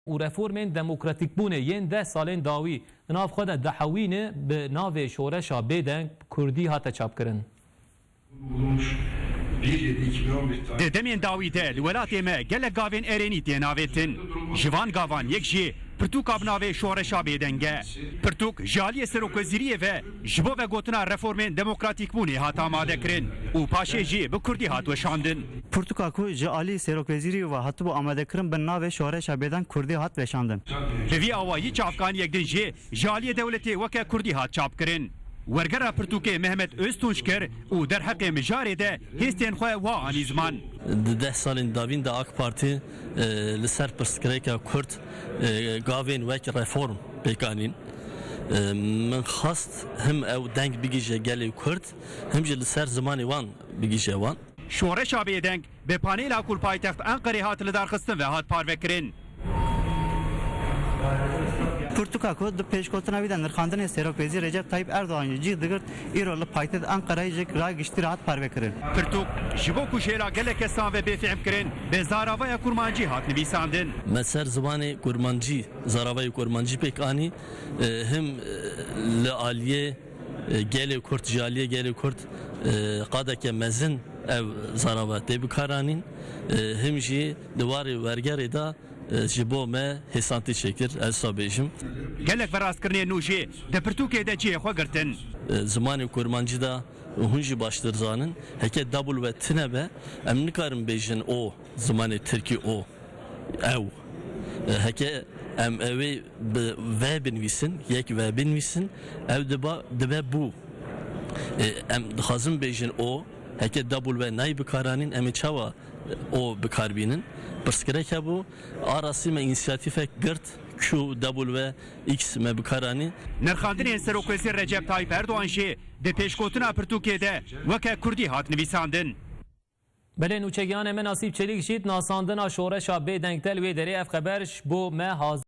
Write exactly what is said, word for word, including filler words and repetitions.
û reformên demokratîkbûnê yên deh salên dawî di nav xwe de dihewîne bi navê Şoreşa Bêdeng Kurdî hate çapkirin. Di demên dawî de li welatê me gelek gavên erênî têne avêtin. Ji van gavan yek jî pirtûka bi navê Şoreşa Bêdeng e. Pirtûk ji aliyê serokwezîriyê ve ji bo vegotina reformên demokratîkbûnê hat amadekirin û paşê jî bi kurdî hat weşandin. Pirtûka ku ji alî serokwezîrî ve hatibû amadekirin bi navê Şoreşa Bêdeng Kurdî hat weşandin. Bi vî awayî çavkaniyek din jî ji aliyê dewletê weke kurdî hat çapkirin. Wergera pirtûkê Mehmet Öztunç kir û derheqê mijarê de hêstên xwe wa anî ziman. Di deh salên davîn de AK Partî, e, li ser pirsgirêka Kurd, e, gavên wek reform pêk anîn. E, min xwest him ew deng bigihîje gelê Kurd, him jî li ser zimanê wan bigihîje wan. Şoreşa Bêdeng bi panêla ku li paytext Enqerê hat lidarxistin ve hat parvekirin. Pirtûka ku di pêşgotina wî de nirxandinê Serokwezîr Recep Tayyip Erdogan jî cih digirt, îro li paytext Enqereyê jî ragiştî re hat parvekirin. Pirtûk ji bo ku ji hêla gelek kesan ve bê fêhmkirin, bi zaravaya kurmancî hat nivîsandin. Me ser zimanê kurmancî, zaravayê kurmancî pêk anî, e, him, e, li aliyê e, gelê Kurd, ji aliyê gelê Kurd, e, qadeke mezin ev zarava tê bikaranîn. E, him jî di warê wergerê de, e, ji bo me hêsantî çêkir, ez wisa bêjim. Gelek verastkirinên nû jî di pirtûkê de cihê xwe girtin. E, zimanê kurmancî de hûn jî baştir zanin, heke W tune be, em nikarin bêjin o, zimanê tirkî o. Ew. E, heke em ewê bi V binivîsin, yek V binivîsin, ew diba, dibe bû. E, em dixwazin bêjin o, heke W nayê bikaranîn, em ê çawa, e, o bikar bînin? Pirsgirêk hebû, a rastî me însiyatîfek girt, Q W X me bikaranî. Nirxandinên Serokwezîr Recep Tayyip Erdogan jî di pêşgotina pirtûkê de weke kurdî hat nivîsandin. Belê nûçegiyanê me Nasîb Çelîk jî di nasandina Şoreşa Bêdeng de li wê derê ev xeber ji bo me hazir.